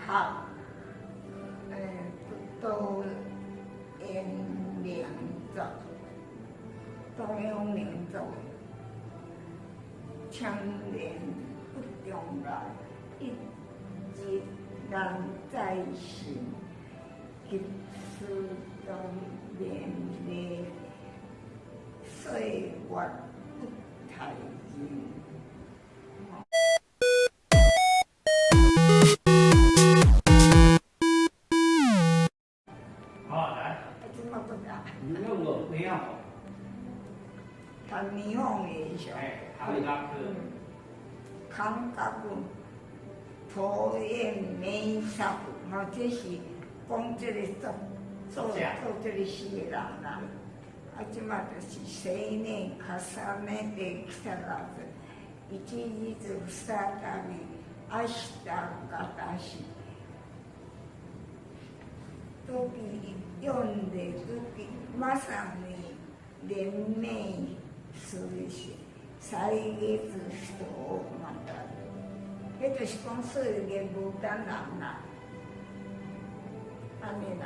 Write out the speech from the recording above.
學，多言靈作，多樣靈作，千年不重來，一日難再生，吉斯當年的歲月不太人。好，來。這麼不大。你用過，你用過。他日本的時候。哎，感覺。感覺拖延沒啥，吼，這是講這個做做做這個事的人啦。啊，這馬就是生年重ねて來ず，一日再び明日がし。時読んで時まさに連綿するし歳月人をまた。彼就是講歲月無等人啦，按呢啦。